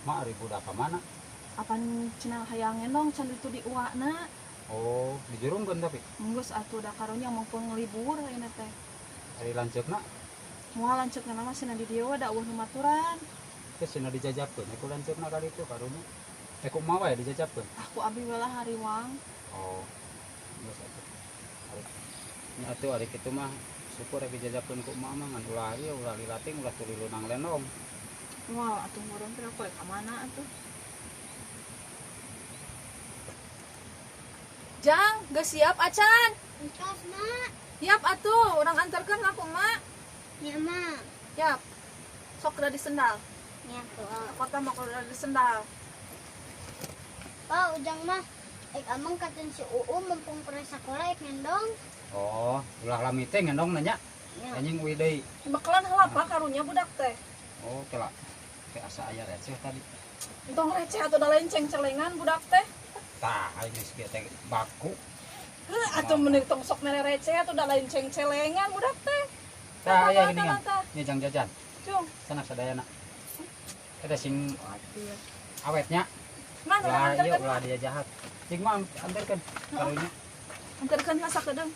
Mak ari budak ka mana? Apan cenah hayang ngendong can ditu di uakna. Oh, dijurungkeun tapi. Geus atuh da karunya mumpung libur ayeuna teh. Ari lanceukna? Moal lanceukna mah cenah di dieu we da eueuh nu maturan. Geus cenah dijajabkeun ku lanceukna kali itu karunya. Eh ku emak wae dijajabkeun. Ah ku abi we lah hariwang. Oh. Geus atuh. Ari nya atuh ari kitu mah syukur rek dijajabkeun ku emak mah ngan ulah ieu ulah lilating ulah tuluy lunang lenong. Moal atuh meureun teh aku rek ka mana atuh. Jang, geus siap acan? Entos, Mak. Siap atuh, urang antarkeun ka ku emak. Nya, Mak. Siap. Sok udah di sendal. Nya tuh. Kota mah kudu di sendal. Pak, ujang mah ek amang katen si Uu mumpung pernah sekolah ek ngendong. Oh, ulah lami teh ngendong nanya. Nya. Anjing uih deui. Bakalan heula Pak karunya budak teh. Oh, kela. Teh asa aya receh tadi. Entong receh atuh da lain ceng-celengan budak teh. Tah, aing geus kieu teh baku. Heuh, atuh mending tong sok mere receh atuh da lain ceng-celengan budak teh. Tah, aya Tah, geuningan. tah, tah. Nya jang jajan. Cung. Sanak sadayana. Eta sing awetnya. Mana Ulah ieu antarkeun? Ulah dia jahat. Cing mah antarkeun karunya. Antarkeun ka sakedeung.